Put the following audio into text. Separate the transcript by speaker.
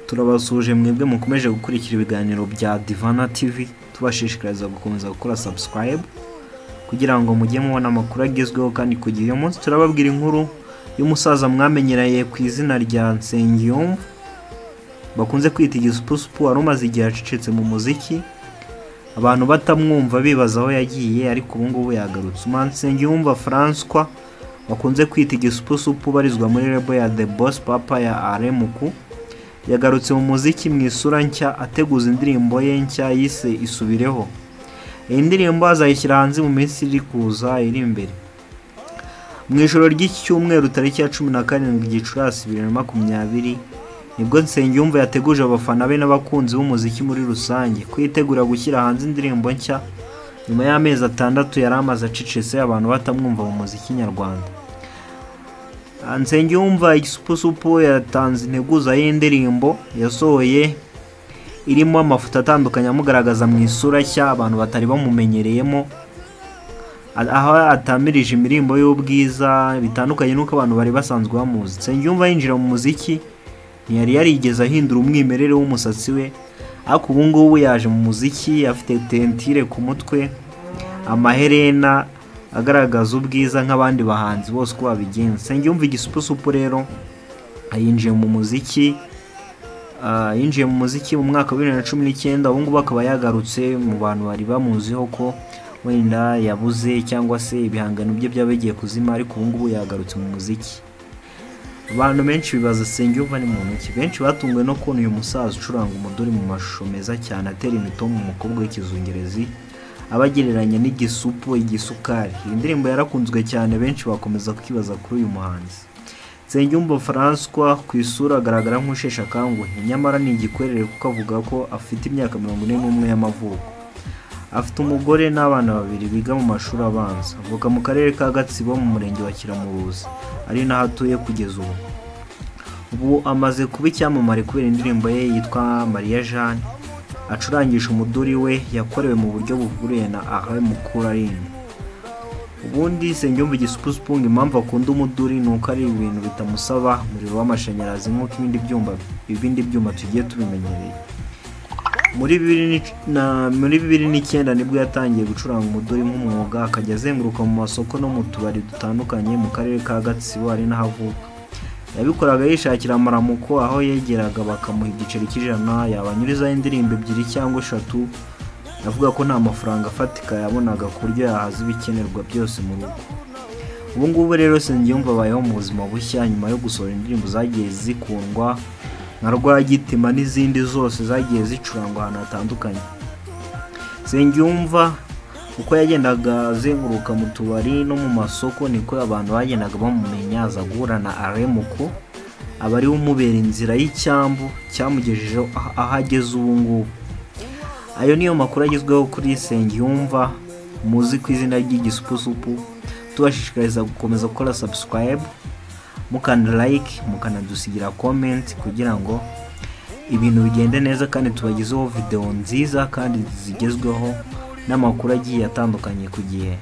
Speaker 1: Turabasuhuje mwebwe mukomeje gukurikira ibiganiro bya Divana TV, tubashishikariza gukomeza gukora subscribe kugira ngo mujye mubona amakuru agezweho kandi ku gihe. Uyu munsi turababwira inkuru y'umusaza mwamenyereye ku izina rya Nsengiyumva, bakunze kwita Igisupusupu, wari umaze igihe acecetse mu muziki, abantu batamwumva bibaza aho yagiye, ariko ubu ngubu yagarutse. Umuhanzi Nsengiyumva Francois bakunze kwita Igisupusupu, ubarizwa muri label ya The Boss Papa ya Aremuku, yagarutse mu muziki mu isura nshya, ateguza indirimbo ye nshya yise Isubireho. Iyi ndirimbo azayishyira hanze mu minsi iri kuza iri imbere. Mu ijoro ry'iki cyumweru tariki ya 17 Gicurasi 2020, nibwo Nsengiyumva yateguje abafana be n'abakunzi b'umuziki muri rusange kwitegura gushyira hanze indirimbo nshya nyuma y'amezi 6 yari amaze acecetse, abantu batamwumva mu muziki nyarwanda. Nsengiyumva Igisupusupu yatanze integuza y'indirimbo yasohoye irimo amafoto atandukanye amugaragaza mu isura nshya abantu batari bamumenyereyemo, aho atamirije imirimbo y'ubwiza bitandukanye n'uko abantu bari basanzwe bamuzi. Nsengiyumva yinjira mu muziki ntiyari yarigeze ahindura umwimerere w'umusatsi we, ariko ubu ngubu yaje mu muziki afite tentire ku mutwe, amaherena agaragaza ubwiza nk'abandi bahanzi bose uko babigenza. Nsengiyumva Igisupusupu rero yinjiye mu muziki, yinjiye mu muziki mu mwaka wa 2019, ubu ngubu akaba yagarutse mu bantu bari bamuziho ko wenda yabuze cyangwa se ibihangano bye byaba bigiye kuzima, ariko ubu ngubu yagarutse mu muziki. Abantu benshi bibaza Nsengiyumva ni muntu ki? Benshi batunguwe no kubona uyu musaza ucuranga umuduri mu mashusho meza cyane, atera imitomo umukobwa w'ikizungerezi abagereranya n'igisupu igisukari. Iyi ndirimbo yarakunzwe cyane, benshi bakomeza kwibaza kuri uyu muhanzi. Nsengiyumva Francois ku isura agaragara nk'usheshe akanguhe, nyamara ni igikwerere kuko avuga ko afite imyaka 41 y'amavuko. Afite umugore n'abana babiri biga mu mashuri abanza. Avuka mu karere ka Gatsibo mu murenge wa Kiramuruzi, ari naho atuye kugeza ubu. Ubu amaze kuba icyamamare kubera indirimbo ye yitwa Mariya Jeanne, acurangisha umuduri we yakorewe mu buryo buvuguruye na Alain Mukurarinda. Ubundi Nsengiyumva Igisupusupu ngo impamvu akunda umuduri ni uko ari ibintu bitamusaba umuriro w'amashanyarazi nk'uko ibindi byuma tugiye tubimenyereye. Muri 2009 nibwo yatangiye gucuranga umuduri nk'umwuga, akajya azenguruka mu masoko no mu tubari dutandukanye mu karere ka Gatsibo ari naho avuka. Yabikoraga yishakira amaramuko, aho yegeraga bakamuha igiceri cy'ijana, yabanyurizaho indirimbo 2 cyangwa 3. Avuga ko nta mafaranga afatika yabonaga ku buryo yahaza ibikenerwa byose mu rugo. Ubu ngubu rero Nsengiyumva abayeho mu buzima bushya nyuma yo gusohora indirimbo zagiye zikundwa nka Rwagitima n'izindi zose zagiye zicurangwa ahantu hatandukanye. Nsengiyumva uko yagendaga azenguruka mu tubari no mu masoko niko abantu bagendaga bamumenya, aza guhura na Aremuku, aba ariwe umubera inzira y'icyambu cyamugejeje aho ageze ubu ngubu. Ayo niyo makuru agezweho kuri Nsengiyumva muzi ku izina ry'Igisupusupu. Tubashishikariza gukomeza gukora subscribe, mukanda like, mukanadusigira comment kugira ngo ibintu bigende neza, kandi tubagezeho video nziza kandi zigezweho n'amakuru agiye atandukanye ku gihe.